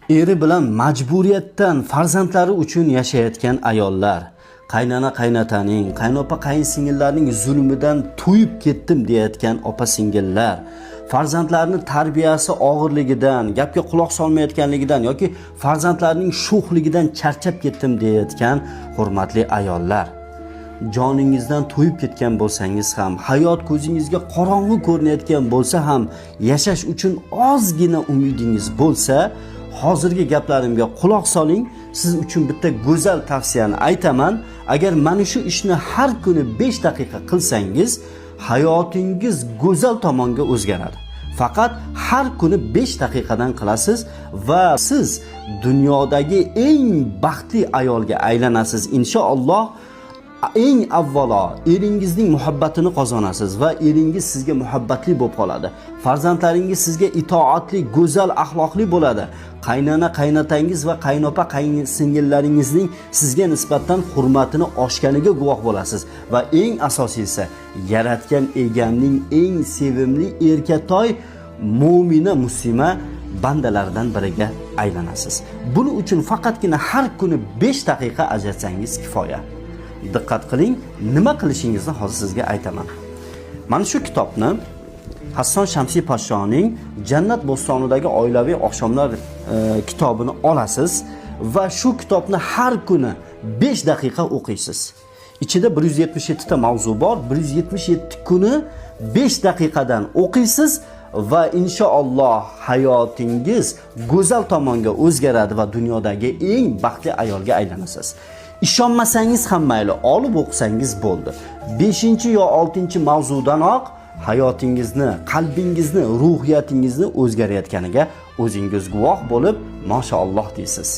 Eri bilan majburiyatdan farzandlari uchun yashayotgan ayollar, qaynana qaynataning, qaynopa qayinsingillarning zulmidan to'yib ketdim deyayotgan opa singillar, farzandlarni tarbiyasi og'irligidan, gapga quloq solmayotganligidan yoki farzandlarning sho'xligidan charchab ketdim deyayotgan hurmatli ayollar, joningizdan to'yib ketgan bo'lsangiz ham, hayot ko'zingizga qorong'u ko'rinayotgan bo'lsa ham, yashash uchun ozgina umidingiz bo'lsa, hozirgi gaplarimga quloq soling. Siz uchun bitta go'zal tavsiyani aytaman. Agar mana shu ishni har kuni 5 daqiqa qilsangiz, hayotingiz go'zal tomonga o'zgaradi. Faqat har kuni 5 daqiqadan qilasiz va siz dunyodagi eng baxtli ayolga aylanasiz inshaalloh. Eng avvalo eringizning muhabbatini qozonasiz va eringiz sizga muhabbatli bo'lib qoladi. Farzandlaringiz sizga itoatli, go'zal axloqli bo'ladi. Qaynana qaynotangiz va qaynopa qayinsingillaringizning sizga nisbatan hurmatini oshganiga guvoh bo'lasiz va eng asosiysi, yaratgan egamning eng sevimli erkatoy mo'mina muslima bandalaridan biriga aylanasiz. Buning uchun faqatgina har kuni 5 daqiqa ajratsangiz kifoya. Diqqat qiling, nima qilishingizni hozir sizga aytaman. Mana shu kitobni, Hasson Shamsiy podshoning Jannat bo'stonidagi oilaviy oqshomlar kitobini olasiz va shu kitobni har kuni 5 daqiqa o'qiysiz. Ichida 177 ta mavzu bor. 177 kuni 5 daqiqadan o'qiysiz va inshaalloh hayotingiz go'zal tomonga o'zgaradi va dunyodagi eng baxtli ayolga aylanasiz. Ishonmasangiz ham mayli, olib o'qisangiz bo'ldi. 5 yo 6-mavzudanoq hayotingizni, qalbingizni, ruhiyatingizni o'zgarayotganiga o'zingiz guvoh bo'lib, mashaalloh deysiz.